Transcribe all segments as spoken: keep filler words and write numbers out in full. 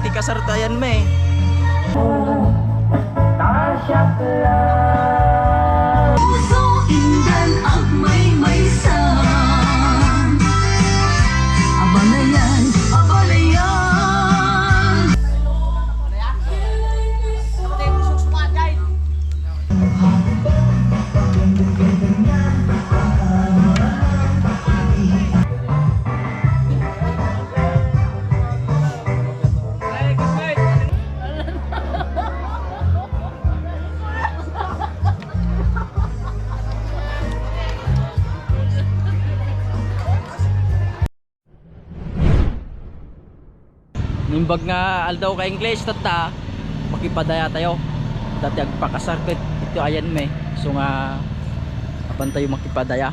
Ti kasar ti ayanmi. Puso indan agmaymaysan. Abalayan, abalayan. Naimbag nga aldaw ka English, tatta, makipadaya tayo. Dati agpakasar ket iti ayanmi. So nga, apan tayo makipadaya.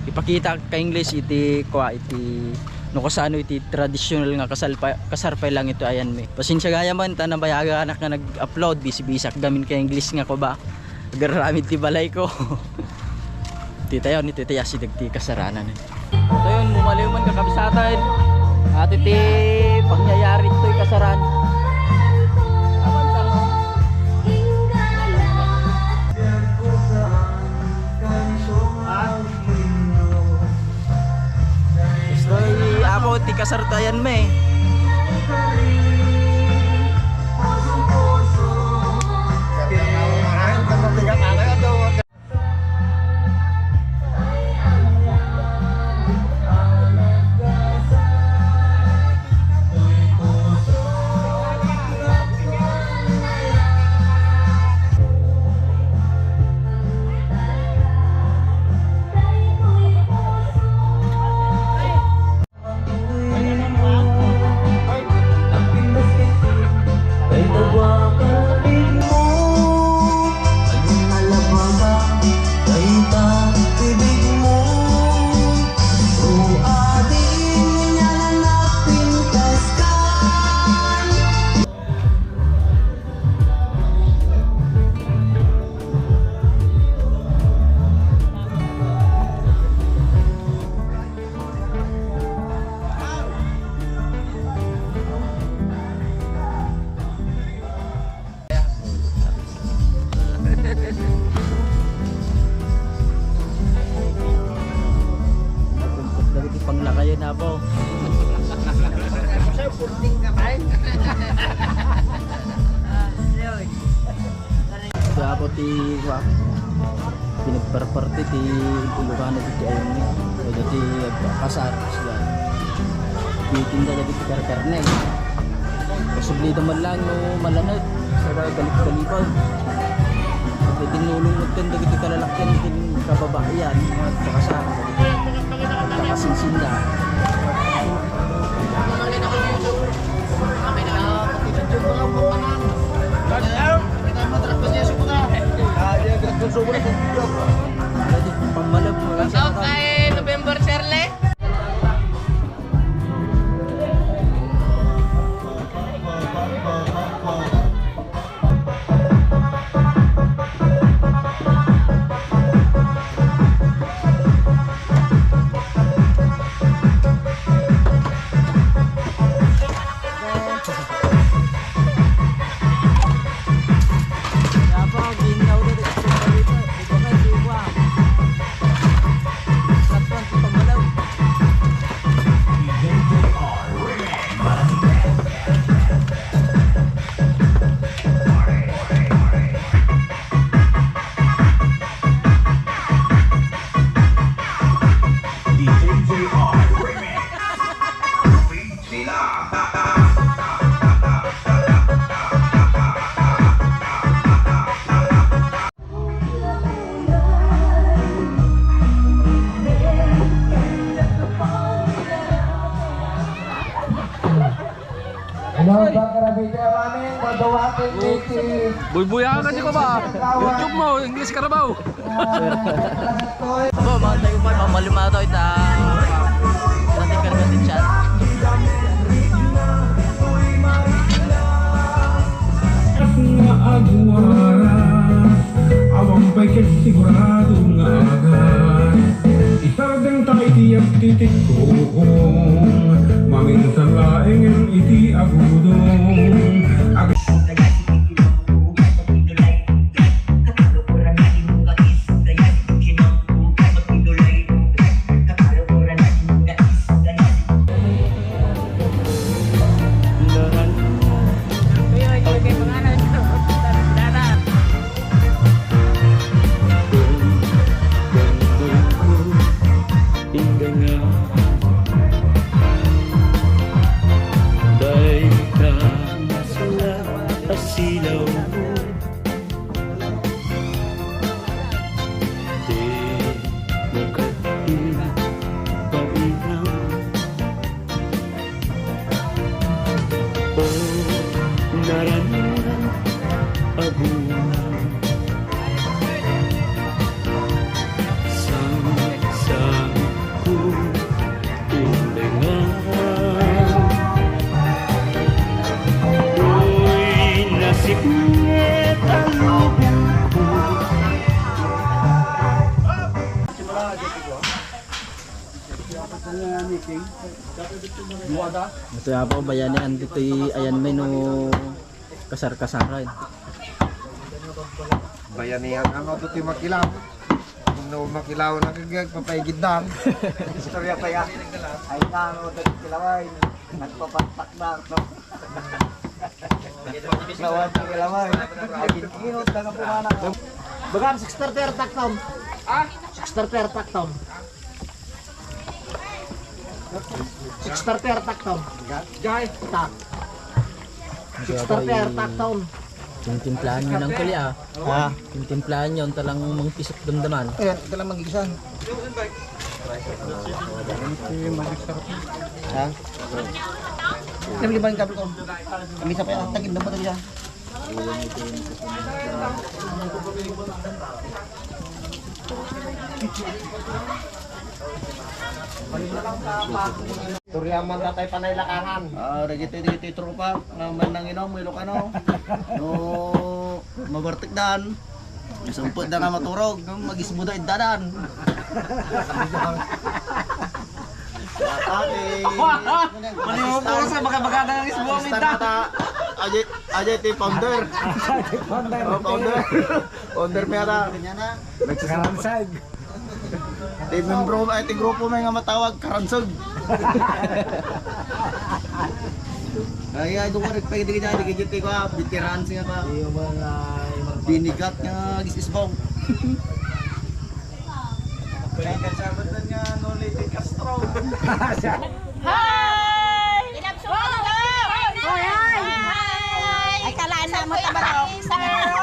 Ipakita ka English iti, kua, iti, no kasano iti traditional nga kasal pa, kasar pay lang iti ayanmi. Pasensya gayam ta nabayaganak nga nag-upload, bisi-bisak gamin ka English nga ko ba. Agaramid ti balayko. Ti tayo, ni ti tayo, si dagiti kasaranan. Tayon, mumaliw man kakabsatan. Ati ti pangyayari toy kasaran. Gusto ni Apo ti kasar ti ayanmi. Dagiti panglakayen, Apo. Sa purting ka, bay. Ah, yun. Ito Apo ti, wa, pinagparparte ti Ilocano ti ayanmi. Iti kasar, sila. Titinda dagiti karkarne. Posible da man lang no malanet. Kada galip-galipaw. Pwede nulong mo dagiti kalalakian, iti kababaian, mga kasar. Kakasinsinda. Pammalab, mga kasar. Out kay November, Shirley. Hello, Bang Karabida, mamin, babawatin ni si Buybuya ka, di ko ba? YouTube mo, English Carabao. Aba, mga tayo pa, mamalima to, ita. Dati ka naman din chat. Nga agwaras, awan pay ket sigurado nga agas. Itardeng ta iti agtitikong, maminsan laeng iti agudo. Ito nga po, bayanian ditoy ayan may no kasar-kasar, right? Bayanian, ano, ditoy makilaw. No, makilaw na kagag, papaigid na. Istorya pa yan. Ay, na, ano, ditoy kilaway. Nagpapakpak na, no? Lawan sa kalaman. Agin-inot na nga pumana. Baga, six thirty airtak town. Ha? Six thirty airtak town. Six thirty airtak town. Jay. Tak. Six thirty airtak town. Tintimplahan nyo lang pala, ah. Ha? Tintimplahan nyo, ang talang mangpisok damdaman. Ayan, ito lang magigisan. Ha? Kami ba yung kape ko? Kami sa pera, tagin na ba tayo? Turiaman na tayo panay lakangan. Ah, dagiti, dagiti tropa, nga man nanginom, Ilocano. No, mabartikdan. Nasumpet da nga maturog, no, magisbo da iddadan. Ate. Maliw ko sa baga-baga na isbo ang minta. Ajay, ajay ti founder. Founder. Oh, founder. Founder mi ata. Karansag. Ti membro, ay, ti grupo mi nga matawag, Karansag. Ay, ay, doon ko nagpagdagdag dagiti ko, ah, veterans nga pa. Binigat nga gisisbong. Balikan sa abot nga no, Lady Castro. Hi! Hoy, hi! Ay, kalaan na mo, tabaro.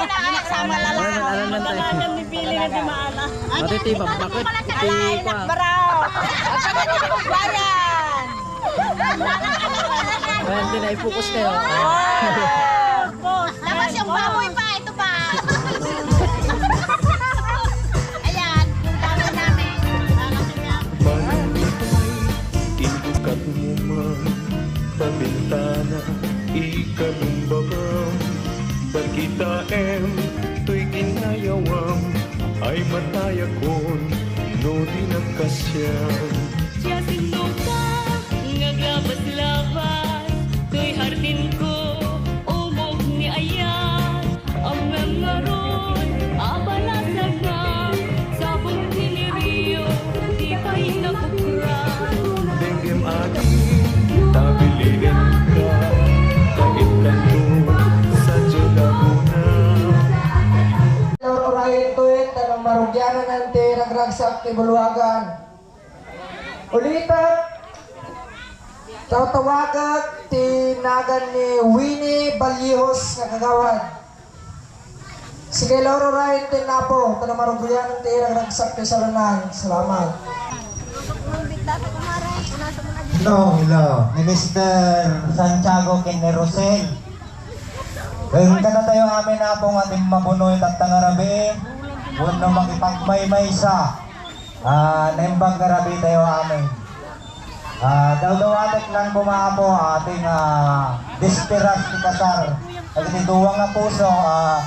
Anak sa malala. Alam, alam, alam, alam. Alam ni Billy na di maala. Ate, ti, bakit? Ti, Kalaan na, pa. Bro. Bayan. Ayan, din ay focus kayo. Wow! Tapos yung baboy pa, ito pa. Ayan, yung baboy namin. Malamig pa'y indukat mo man, pabintana, ikalumbaba. Barkitaem, to'y kinayawam, ay matayakon, no di nagkasiam. Siya sino ka, nga aglabas-labas, to'y hardin ko, umog ni ayat, ammem ngarud, a balasag na, sabong tiniriyo, di pay nabukra. Denggem adi, ta bilinen ka, kaitlanto, sa Laguna. Lord Orion Tuit, tanong marugianan ti ragragsak ti bulwagan. Ulitek, tawtawagek ti nagan ni Winnie Balyos nga kagawad. Sige, Lord Orion, ti napo, tanong marugianan ti ragragsak ti salunan. Salamat. No, hello. Ni Mister Santiago ken ni Rosel. Ken kadatayo amin, Apo, nga timmabuno itatta nga rabii, wenno makipagmaymaysa. Ah, naimbag nga rabii tayo amin. Ah, dawdawatek lang koma, Apo, ati nga desperas ti kasar. Dagiti duwa nga puso, ah,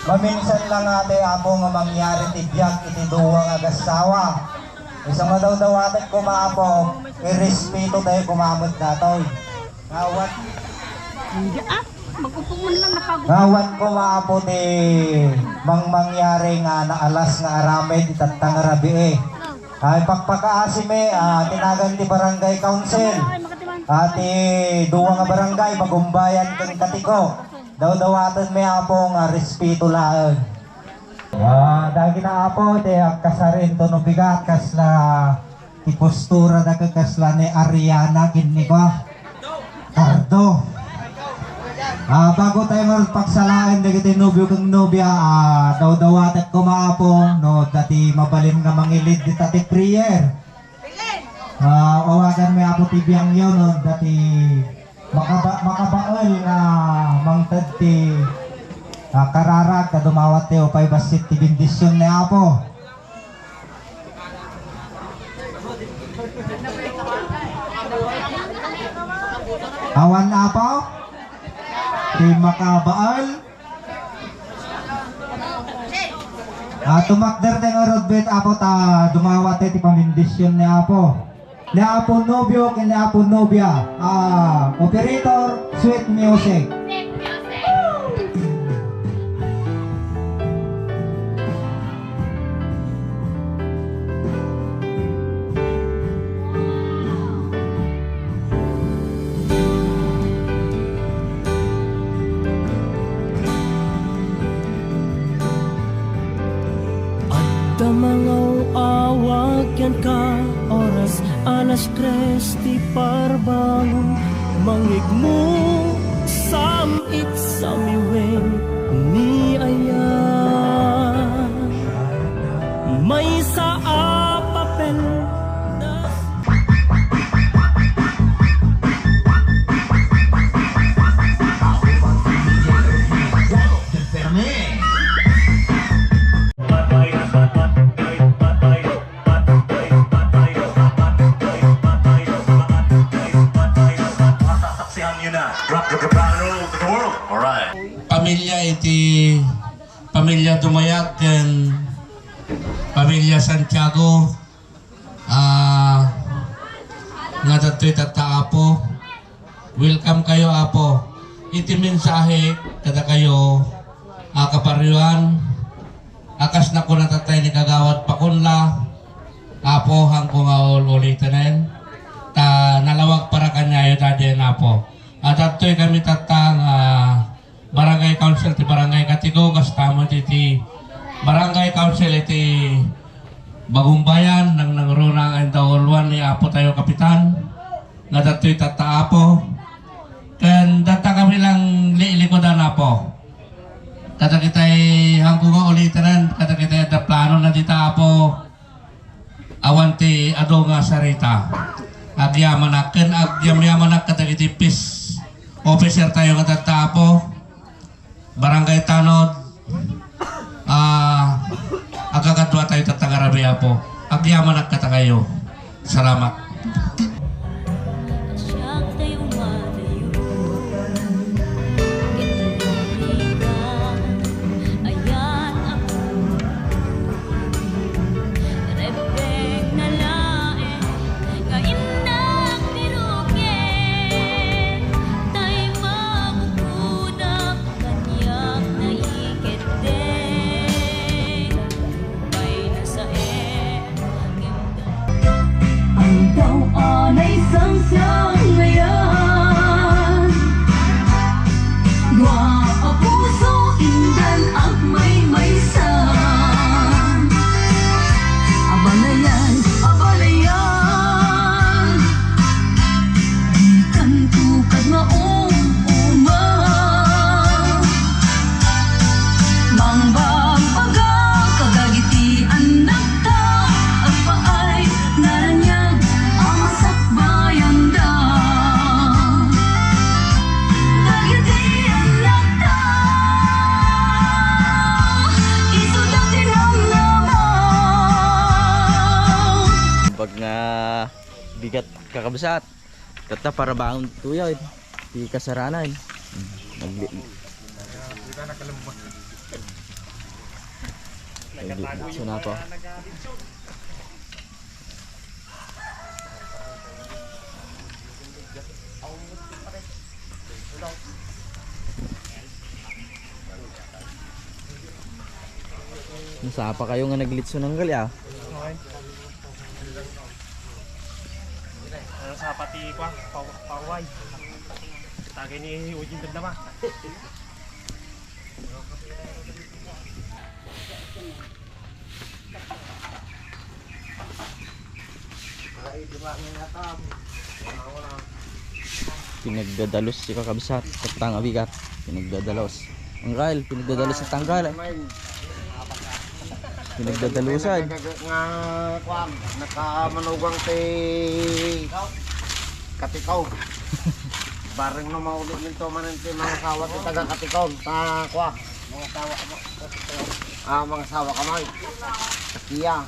maminsan lang ati, Apo, nga mangyari ti biag iti duwa nga agassawa. Isu nga dawdawatek koma, Apo, irespeto tayo koma met datoy. Ngawat. Hindi, ah. Mag-upo man lang, napagod. Ngawat koma, Apo, ti mangmangyari nga naalas nga aramid itatta nga rabii. Ay, pakpakaasimi, ah, ti nagan ti barangay council. Ah, ti duwa nga barangay, Bagumbayan ken Katiko. Dawdawatenmi, Apo, nga respeto laeng. Ah, dagita, Apo, ti agkasar intono bigat, kasla ti postura da ket kasla ni Ariana ken ni kua, Cardo. Ah, bago tayo ngarud pagsalaen dagiti nobio ken nobia, ah, dawdawatek koma, Apo, no, dati mabalin nga mangilid dita ti prayer. Ah, awaganmi, Apo, ti biangyo, no, dati makaba-, makabael nga mangted ti, ah, kararag, ta dumawat ti upay bassit ti bendision ni Apo. Awan, Apo? Ti makabael. Ah, tumakder tayo ngarud bet, Apo, ta dumawat ti pamendisyon ni Apo. Ni Apo Nobio ken ni Apo Nobia. Ah, operator, sweet music. Adda mangaw-awag kenka, oras alas tres ti parbangon, mangngegmo, sam-it, samiweng, ni aya. Maysa a papel. Pamilya iti pamilya Dumayag ken pamilya Santiago, ah, nga datoy tatta, Apo. Welcome kayo, Apo. Iti mensahe kadakayo, a kabarioan, a kas nakuna tatta ni Kagawad Pakunla, Apo, haanko nga ul-ulitenen, ta nalawag para kaniayo dayta, Apo. Adtoy kami tatta nga Barangay Council ti Barangay Katigaw, kasta met iti Barangay Council iti Bagumbayan, nang nangruna nga indauluan ni Apo tayo Kapitan, nga datoy tatta, Apo. Ken data kami lang lilikudan, Apo. Kadagitay, haanko nga ulitenen, kadagitay adda plano na dita, Apo. Awan ti adu nga sarita. Agyamanak ken agyamyamanak kadagiti peace officer tayo nga tatta, Apo. Barangay Tanod, ah, agkakadua tayo tatta nga rabii, Apo. Agyamanak kadakayo. Salamat. Ayan ako. Rebbeng na laeng nga innak ti rugi, tay magugudak kaniak naikeddeng. May nasaen, Aldaw a naisangsangayan, dua a puso indan agmaymaysa. Abalayan, abalayan, dikan tukad nga um-uma. Mangbagbaga kadagiti annakta, agpaay ngaraniag a masakbayanda. Dagiti annakta, isuda ti namnama. Pag nga bigat, kakabsat. Tatta, para baon tuya, eh. Di kasaranan. Nagli-, nagli-, sana pa. Nasapa kayo nga naglitso ng gali, ah. Ano sa pati kwa? Pa-, paway. Tagay ni Eugene Damdama. Pinagdadalus ti kakabsat, tatta nga bigat. Pinagdadalus. Anggal, pinagdadalus ti tanggal, eh. Pinagdadalusan. Nga, nga, kuwan, nakamanugang ti Katikaw. Bareng no mauli minto manen ti mangasawa ti taga Katikaw. Ta, kuwan. Mangasawa mo. Ah, mangasawa ka, May. Sakiya.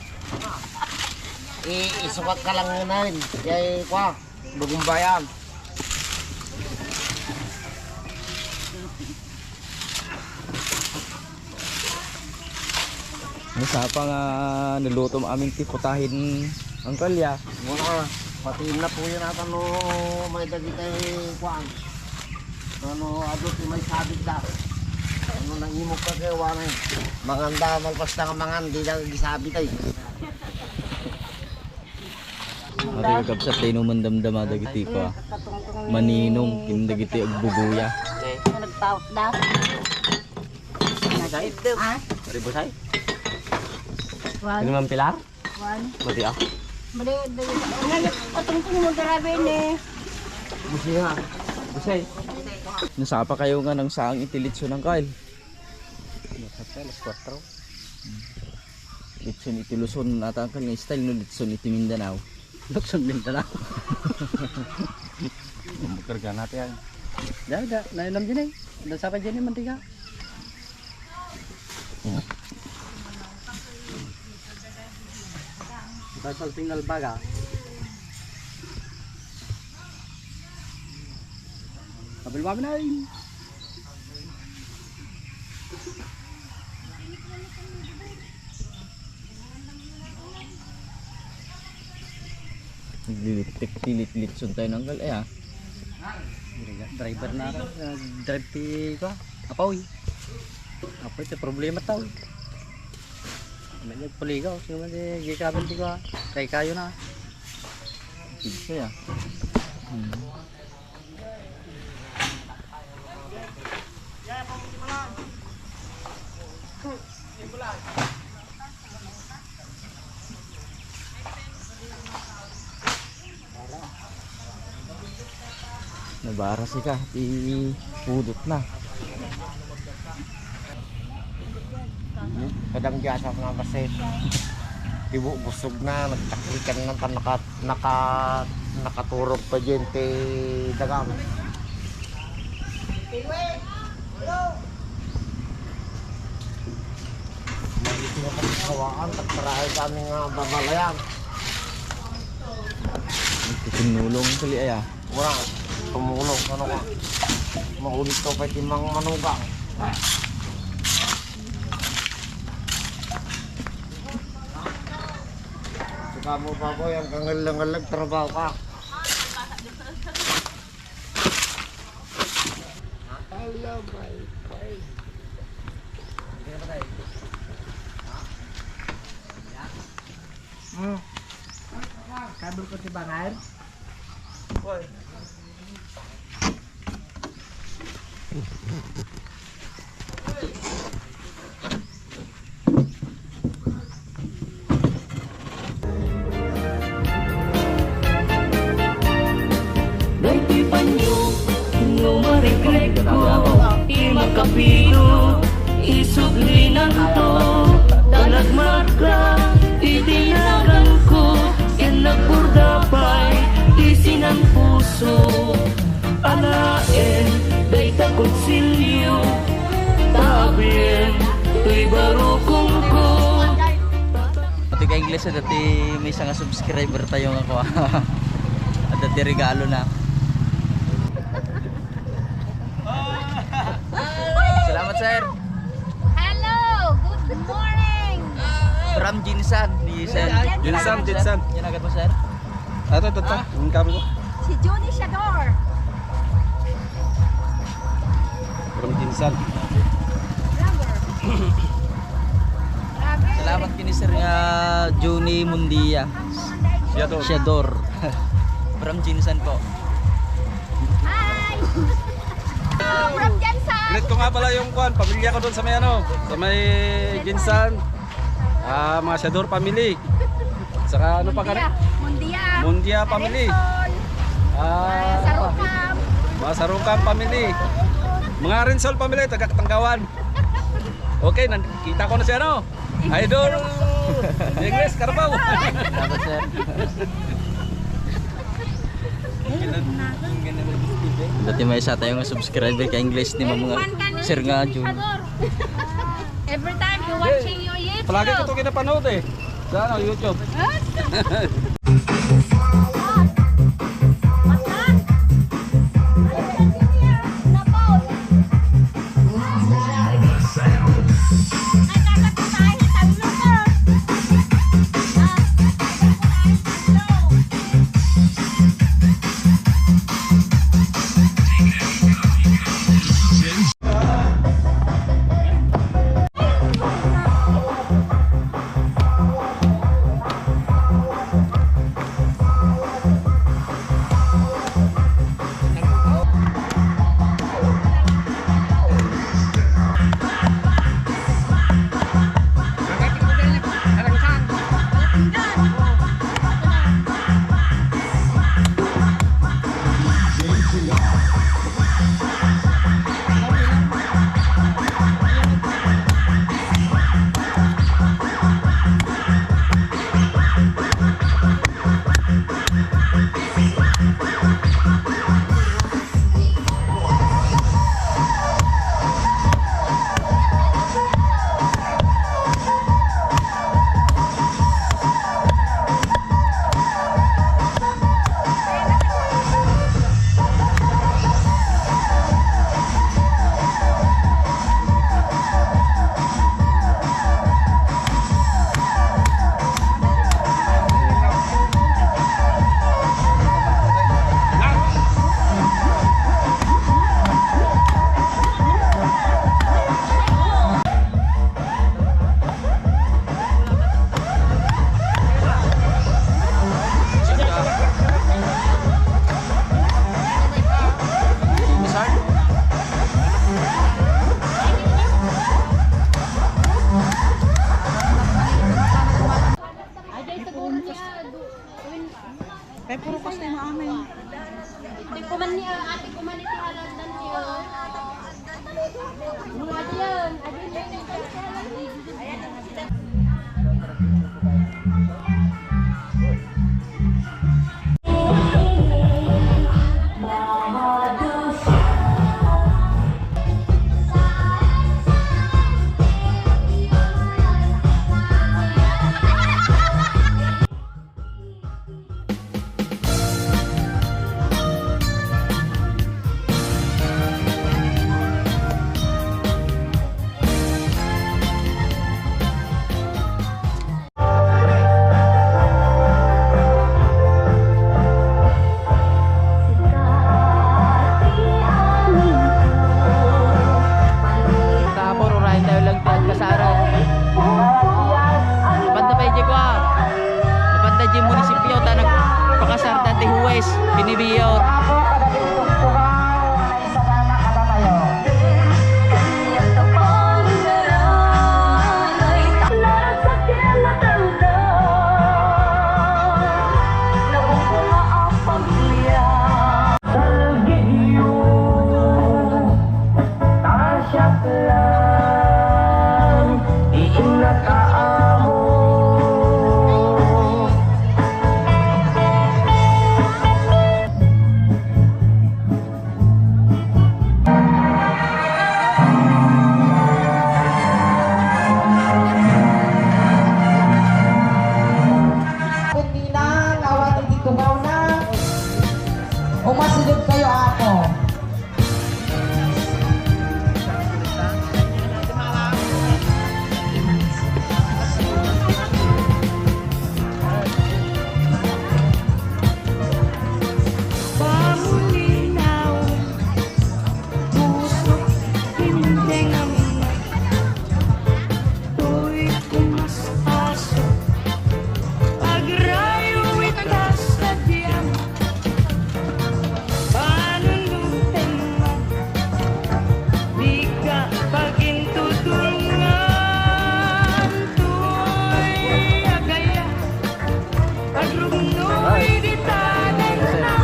I-, isukat ka lang yun, ay. Kay, kuwan. Bagumbayan. Nasapa nga nalutom amin ti putahin, Angkal, ya. Muna. Pati na po yan ata no may dagiti kuan. Ano, adu ti may sabit da. Ano, nangimog ka kay wanay. Manganda, malpas na nga mangan, di na gisabit ay. Adi, kakabsat, tayo naman damdama dagiti ko, ah. Maninong, kin dagiti agbubuya. Nagpaut da. Busay? Ha? Ari busay? Wan. Ini man pilar? Wan. Mati ah. Mali, mali. Nganyan, patungtong mo grabe ni. Busay ha. Busay. Nasapa kayo nga nang saang iti litson ng kail? Alas kuwatro. Litson iti Luzon, natangkal nga style no litson iti Mindanao. Luzon, Mindanao. Karga natin yan. Da, da, nainam din eh. Da, sapa din eh, mantika. Basal tingal baga. Kabil ba, Minay? Naglilitik-, lilitson tayo ng gal-, eh, ah. Driver na, drive ti, ko, apaw, eh. Apaw, ito problema tao, eh. May nagpuligaw, sino man di, gikabil ti, ko, ah. Kay kayo na. Sige, ah. Hmm. Nabara sika ti pudot na. Kadang biasa ko nga kasi tibo busog na, nagtakrikan na, tan naka-, naka-, nakaturog pa dyan ti dagang. Maiti nga pagkawaan, tagparahay kami nga babalayan. Iti tinulong kali aya. Wala, tumulong, ano ka? Maulit ka pa iti mga manugang. Saka mo, baboy, ang kangalang-alang trabaho ka. Hello, my friend. Hmm. Kabel ko ti bangay. Hoy. Daytoy panyo, no maregreko, ti makapito, isublinanto, ta nagmarka, iti naganko, ken nagburda pay, ti sinan puso. Alaen, dayta kutsilio, tabien, toy barukongko. Pati ka English, dati may isang subscriber tayo nga kuha. At dati regalo na. Salamat, sir. Hello, good morning. From Jinsan, ni sir. Jinsan, Jinsan. Yan agad mo, sir. Ato, ito, ito. Ah. Ang kami ko. Si Johnny Shador. From Jinsan. Vlogger. Vlogger. Salamat kini sir nga Johnny Mundia. Shador. Shador. From Jinsan po. Hi! From Jinsan! Greet ko nga pala yung kwan, pamilya ko doon sa may ano, sa may Jinsan. Ah, mga Shador family. Saka ano pa kani? Mundia. Mundia family. Arensol. Ah, Sarukam. Mga Sarukam family. Mga Arensol family, taga Katanggawan. Okay, nan-, kita ko na si ano? Idol English Carabao. Salamat, sir. Dati may isa tayo nga subscriber ka English ni mga sir nga, Jun. Every time you watching your YouTube. Palagi ko ito kinapanood eh. Sa ano, YouTube. Ay, dahil siguro niya, du-, Kay puro kastoy nga amin. Iti kuman ni, ah, ati kuman iti halandan niya. Adi yan, adi yan. Tapos, urayan tayo lang diyan, kasaran. Napanda pa yung Jeko, ah. Napanda yung munisipyo, ta nagpakasar dati huwes, pinibiyor. Salgidyo, ta siak lang ti innata amo. Kundi na, kawat iti tugawna. Umasideg kayo, Apo. Pamulinaw, pusok, tindeng amnak. Toy kumaspaso, agrayo ita stadium, panunutem man, dika pagintutulngan, toy agaya, agrugnoy di tanem na.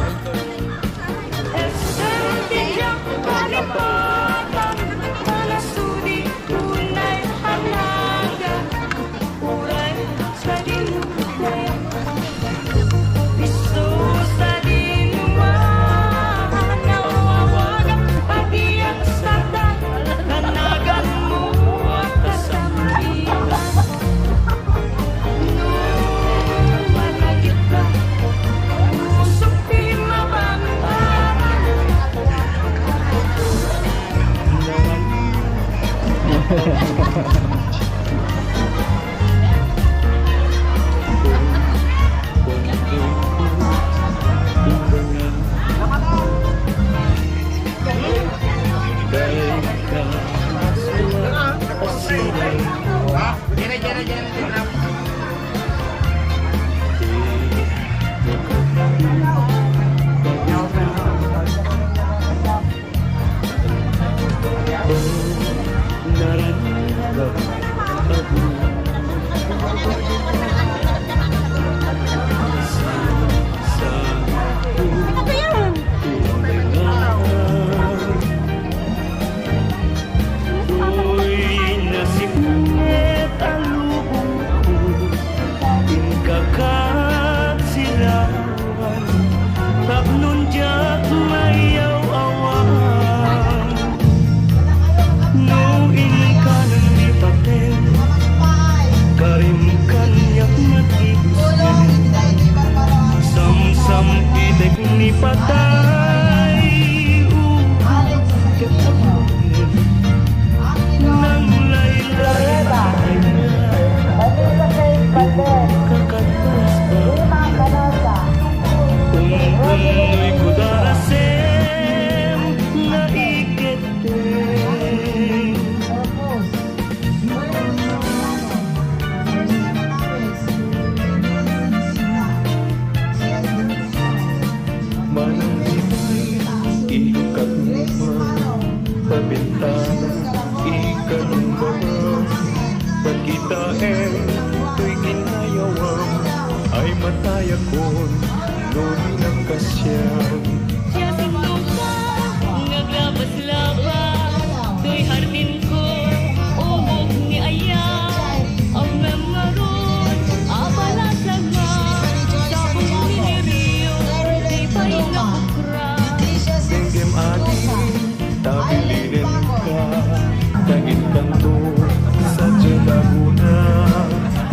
Sadiay Laguna,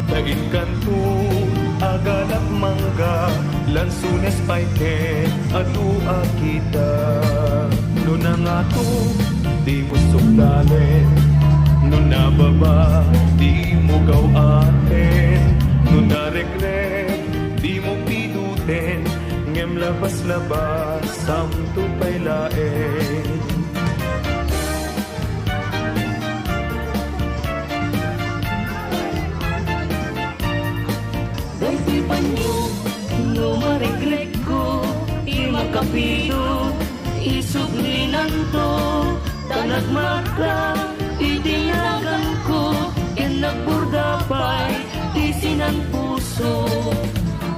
ta inkanto, agalak mangga, lansones pay ken adu a kita. No nangato, dimo sukdalen. No nababa, dimo gaw-aten. No naregrek, dimo piduten. Ngem labas-labas, santo pay laeng. Daytoy panyo no maregrekko, ti makapido, isublinanto, ta nagmata iti naganko, ken nagburda pay ti sinanpuso.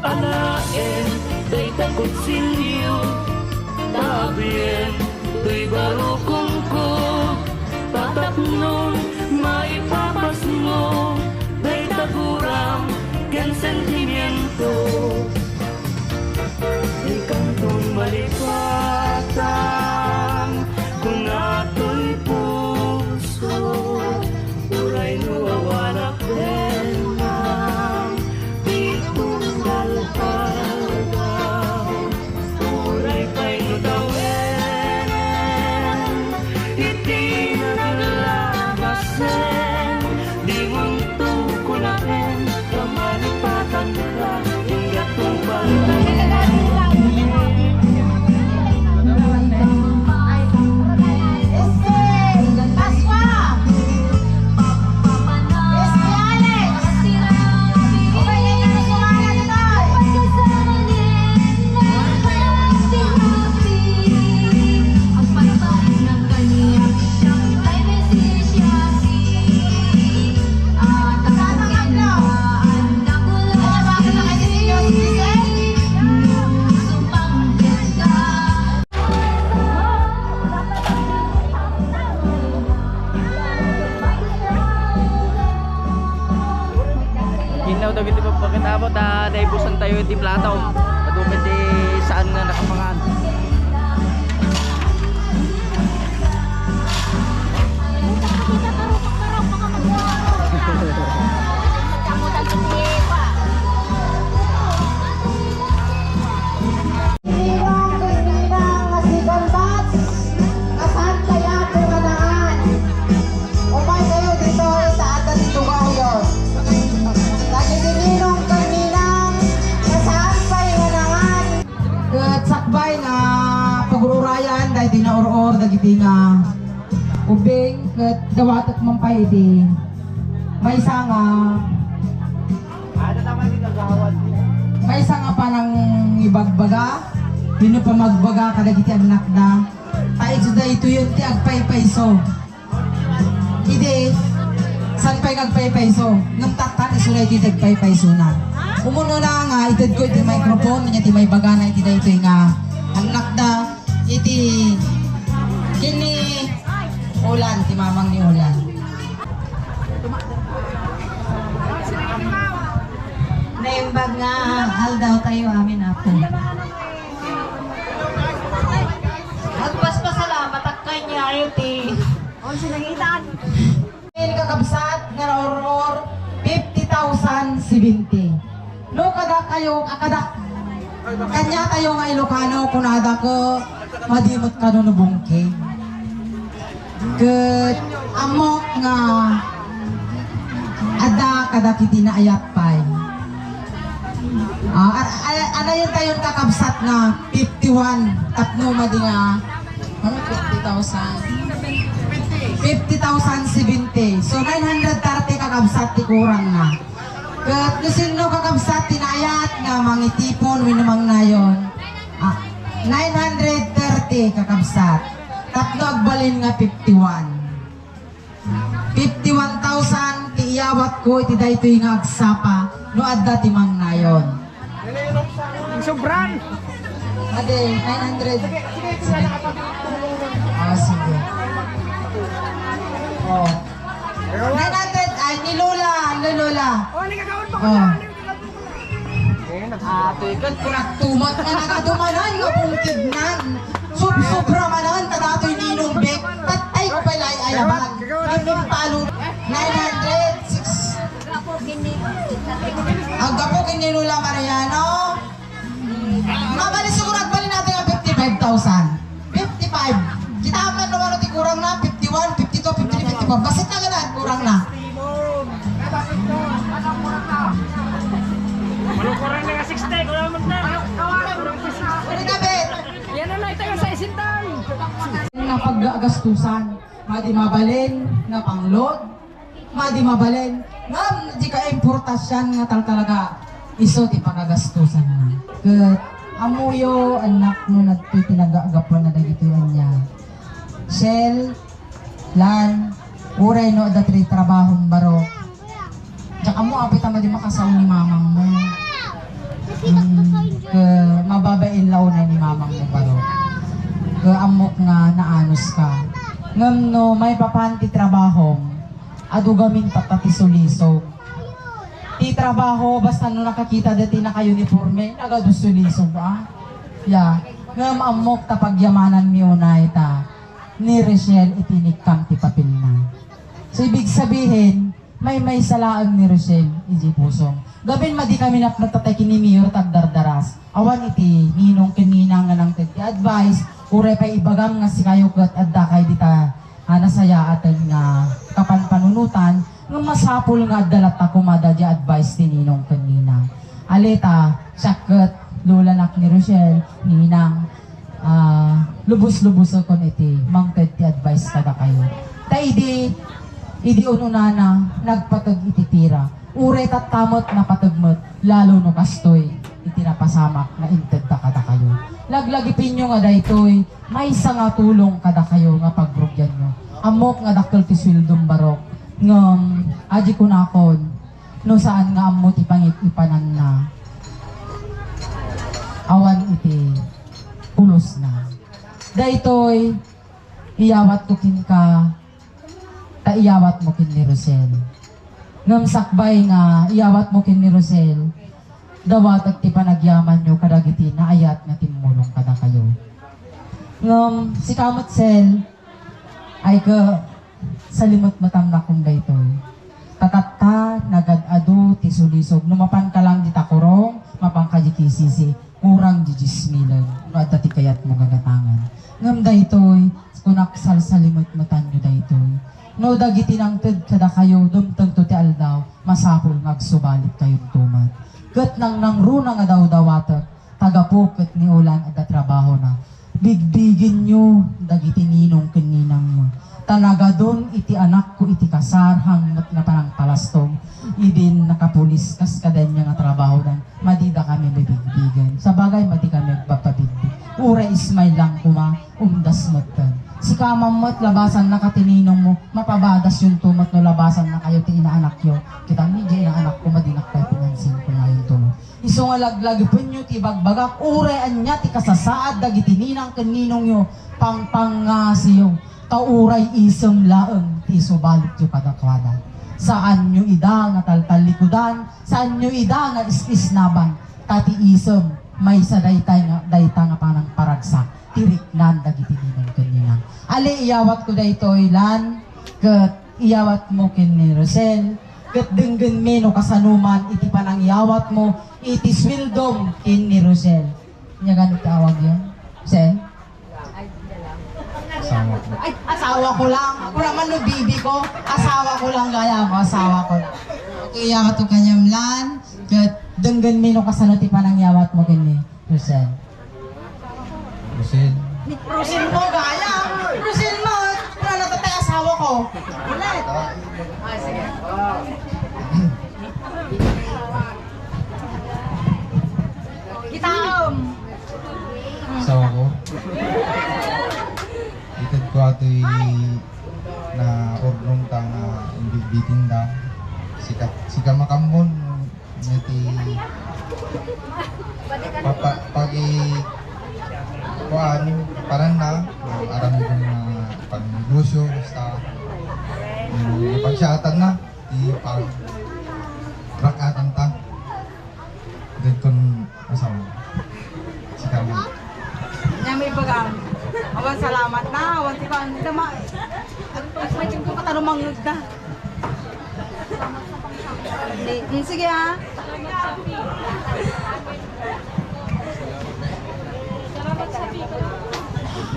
Alaen dayta kutsilio, ta abien toy barukongko, ta tapnon maipapasmo dayta guram ken sentimiento. Dikanton malipatan, kuna toy puso, uray no awanak dengnam, ti tunggal aldaw. Uray pay no tawenen iti naglabasen, dimonto kunaen, ta malipatanka, inggato balbalen. Pascua! Innaw dagiti pagpakita mo, ta naibusan tayo iti plato. Padumi ti saan nga nakapangan. Ninong ken ninang nga second batch, kasaan kaya ti manangan? Umay kayo dito, itaata dito kayo. Dagiti ninong ken ninang, kasaan pay manangan? Ket sakbay nga pagururayan, daydi naur-or, dagiti nga ubing, ket dawatek man pay iti maysa nga Maysa nga panangibagbaga, wenno pamagbaga kadagiti annakda. Ta isu daytoyen ti agpaypayso. Idi, saan pay nga agpaypayso? Ngem tatta, isu daytoy ti agpaypaysona. Umuna nga, itedko iti microphone, nia ti maibagana iti daytoy nga annakda, iti ken ni Olan, ti mamang ni Olan. Naimbag nga aldaw tayo amin, Apo. Agpaspasalamat ak kaniayo ti. Kakabsat nga nauror, fifty thousand seventy. No, kada kayo, ah, kada, kanya tayo nga Ilocano, kunada ko, madimot ka no, no bungkeng. Ket ammok nga adda kadagiti naayat pay. Ah, a-, a-, anayen tayon kakabsat nga fifty-one tapno madi nga, ano, fifty thousand? Fifty thousand seventy. So, nine hundred thirty kakabsat ti kurangna. Ket no sinno kakabsat ti naayat nga mangitipon wenno mangnayon? Ah, nine hundred thirty kakabsat. Tapno agbalin nga fifty-one. Fifty-one thousand ti iyawatko iti daytoy nga agsapa no adda ti mangnayon. Sobran! Ade, nine hundred. Ah, sige. Oh. Nine hundred, ay, ni Lola, ni Lola. Oh, nagkakaon pa ko. Oh. Ah, tuy, ket kunat tumat nga nagadumanan nga bungkignan. Sub-, sobra manan, ta datoy ninong Bek, tattay ko pala ay ayaban. Ipimpalo. Lola Mariano. Mabali siguro agbalin natin ang fifty-five thousand. Fifty-five. Kita man no ano ti kurang na, fifty-one, fifty-two, fifty-three, fifty-four. Basta talaga na, kurang na. Ano kurang na nga sixty? Kurang man na. Ano na, bet? Yan na lang tayo sa isintan. Nga paggagastusan, madi mabalin nga pangload, madi mabalin, ngem di kaimportasian nga tal-, talaga isu ti pagagastusanna. Ket ammoyo, annak, no nagtitinagagapuan na dagiti ania. Shell, Lan, uray no adda ti trabahom baro. Diak ammo apay ta madi makasao ni mamangmo. Mm, ke, mababain la unay ni mamangmo baro. Ke, ammok nga naanos ka. Ngem no maipapan ti trabahom, adu gamin tatta ti sulisog. Ti trabaho, basta no nakakita dati naka-uniforme, nagadu sulisog, ah. Ya, ngem ammok ta pagyamananmi unay ta ni Rachel iti inikkam ti papelna. So, ibig sabihin, maymaysa laeng ni Rachel iti pusom. Gamin madi kami napnapatay ken ni Mayor ta agdardaras. Awan iti ninong ken ninang nga nangted ti advice, uray pay ibagam nga sikayo ket addakay dita a nasayaaten nga kapanpanunotan, ngem masapul nga adda latta koma daydiay advice ti ninong ken ninang. Alita, siak ket lolanak ni Rochelle, ninang, ah, lubos-lubosekon iti mangted ti advice kadakayo. Ta idi, idi ununana, nagpateg iti pira. Uray tatta met napateg met, lalo no kastoy iti napasamak nga intedda kadakayo. Laglagipenyo nga daytoy, maysa nga tulong kadakayo nga pagrugianyo. Ammok nga dakkel ti sueldom barok, ngem adi kunakon, no saan nga ammo ti pangikipananna, awan iti pulosna. Daytoy, iyawatko kenka, ta iyawatmo ken ni Rosel. Ngem sakbay nga iyawatmo ken ni Rosel, dawatek ti panagyamanyo kadagiti naayat nga timmulong kadakayo. Ngem sika met, Sel, ay ke, salimetmetamnakon daytoy. Ta tatta, nagad-adu ti sulisog. No mapanka lang dita kurong, mapanka di K C C, kurang di dies milen no adda ti kayatmo nga gatangen. Ngem daytoy, kunak, salsalimetmetanyo daytoy. No dagiti nangted kadakayo, dumtengto ti aldaw, masapul nga agsubalitkayon tumet. Ket nangnangruna nga dawdawatek, ta gapu ket ni Olan adda trabahona. Bigbigenyo dagiti ninong ken ninangyo. Ta nagadun iti anakko iti kasar, hangmet nga panangpalastog. Idin nakapulis kas kadanya nga trabahodan, madida kami mabigbigen. Sabagay, madi kami agpapabigbig. Uray ismay lang koma, umdas metten. Sika man met, labasanna ka ti ninongmo, mapabadasyonto met no labasannakayo ti inaanakyo. Kita mi, di inaanakko, madinak pay pinansin, kumayonto met. Isu nga laglagipenyo ti ibagbagak, uray ania ti kasasaad dagiti ninang ken ninongyo, pangpangngasiyo, ta uray isem laeng ti isubalityo kadakuada. Saanyo ida nga taltallikudan, saanyo ida nga is-isnaban, ta ti isem, maysa daytay nga, dayta nga panangparagsak ti riknan dagiti ninang ken ninang. Ali, iyawatko daytoy, Lan, ket iyawatmo ken ni Rosel, ket denggenmi no kasanoman iti panangiyawatmo iti sueldom ken ni Rosel. Ania gani ti awagyo, Sel? Asawa ko. Ay, asawa ko lang. Ako naman no bibi ko, asawa ko lang gaya mo, asawa ko lang. Okay, iyawatko kaniam, Lan, ket denggenmi no kasano ti panangiyawatmo ken ni Rosel. Rosel. Rosel mo, gaya. Rosel mo. Wala na tayo asawa ko. Ulit. Ah, sige. Kita, um. Asawa ko. Ited ko atoy na urnong ta nga imbitbitinda. Sika, sika makammon. Iti papa-, pagi-, kuan, paranna, aramiden nga pagnegosyo, basta, mm, pagsiatanna, ti pag-, rakatanta. Dagkon asawa. Sika man. Nia may ibagam. Awan salamat na, awan ti kuan, dita ma-, ag-, ag-, may tingko katanumangngeg na. Ni, mm, sige, ha.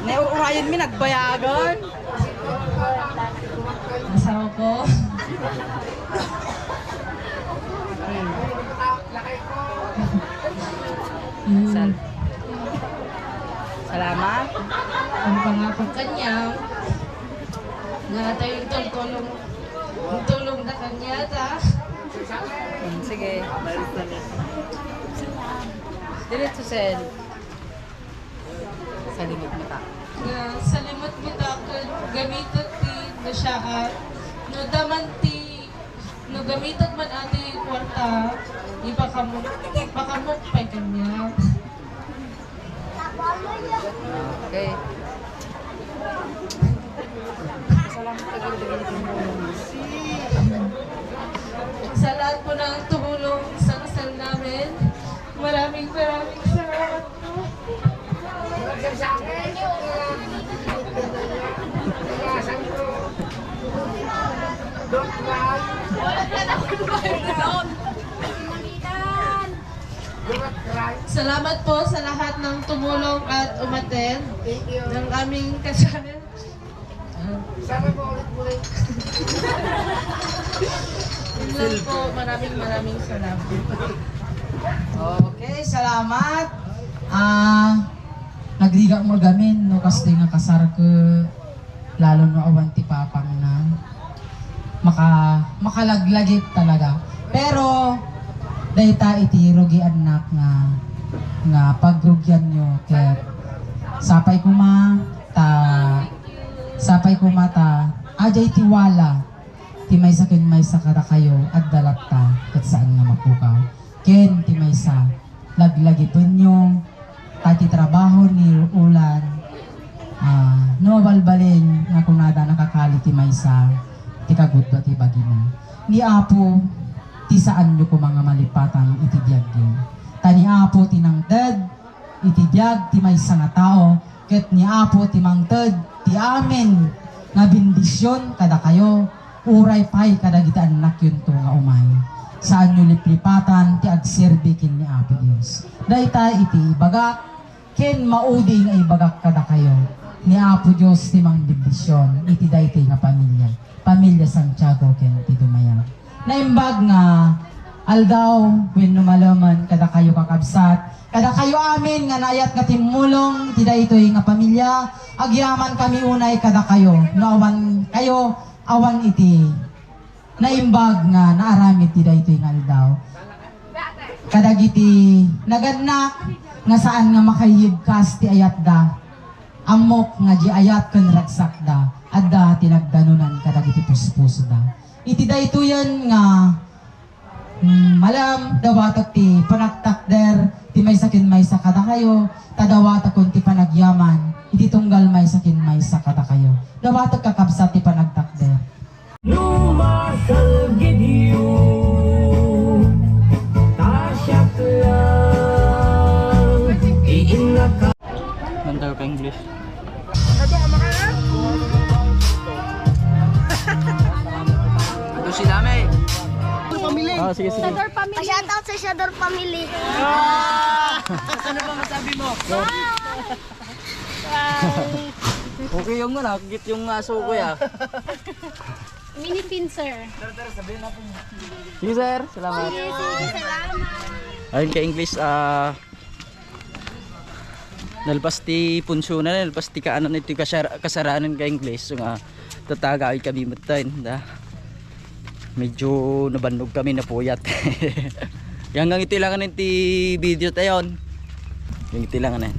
Naur-urayan mi nagbayagan. Asawa ko. Mm. Sal-, salamat. Ang pangako kanya, nga tayo tulong, tulong na kanya, ta. Mm, sige. Diretso, Sen. Salimot mo ta. Nga salimot mo ta, ket gamitek ti nasyaat. No daman ti, no gamitek man a ti kuarta, ipakamok, ipakamok pay kaniak. Okay. Sa lahat po ng tumulong sa kasal namin, maraming, maraming salamat po. Salamat po sa lahat ng tumulong at umattend ng aming kasal. Sana po ulit-ulit. Yun lang po. Maraming, maraming salamat. Okay, salamat. Ah, nagrigat mo gamin, no, kastoy nga kasar ko, lalo no awan ti papangna. Maka-, makalaglagip talaga. Pero, dayta iti rugiannak nga, nga pagrugianyo, ket sapay koma ta, sapay koma ta, adiay ti wala ti maysa ken maysa kadakayo, adda latta, ket saan nga mapukaw. Ken ti maysa, laglagipenyo, ta ti trabaho ni Ulan, ah, no mabalbalin nga kunada nakakali ti maysa, ti kagudua ti bagina. Ni Apo, ti saanyo koma nga malipatan iti biagyo. Ta ni Apo ti nangted iti biag ti maysa nga tao, ket ni Apo ti mangted ti amin nga bendision kadakayo, uray pay kadagiti annakyonto nga umay. Saanyo liplipatan ti agserbi ken ni Apo Dios. Dayta iti ibagak ken maudi nga ibagak kadakayo. Ni Apo Dios ti mangbendision iti daytoy nga pamilia. Pamilia Santiago ken ti dumayag. Naimbag nga aldaw wenno malemen kadakayo, kakabsat, kadakayo amin nga naayat nga timmulong ti daytoy nga pamilia. Agyamankami unay kadakayo. No awan kayo, awan iti naimbag nga naaramid ti daytoy nga aldaw. Kadagiti nagannak nga saan nga makaibkas ti ayatda, ammok nga di ayat ken ragsakda, adda ti nagdanunan kadagiti puspusoda. Iti daytoyen nga, mm, malem, dawatek ti panagtakder ti maysa ken maysa kadakayo, ta dawatekon ti panagyaman iti tunggal maysa ken maysa kadakayo. Dawatek, kakabsat, ti panagtakder. No masalgidyo, ta siak lang ti innaka. Nandar ka English. Ito si Dame. Ah, sige, sige. Shador family. Pa-shoutout sa Shador family. Ah! Ano ba masabi mo? Okay yung ano, cute yung aso ko ya. Mini pin, sir. Sige, sir. Salamat. Sige, sige, salamat. Ayun, ka English, ah, nalpas ti punsyon na, nalpas ti kaano nito kasar-, kasaranan ka English. So nga, tatagawi kami matayin, da. Medyo nabannog kami, napuyat. Hanggang ito lang ti video tayon. Hanggang ito lang na.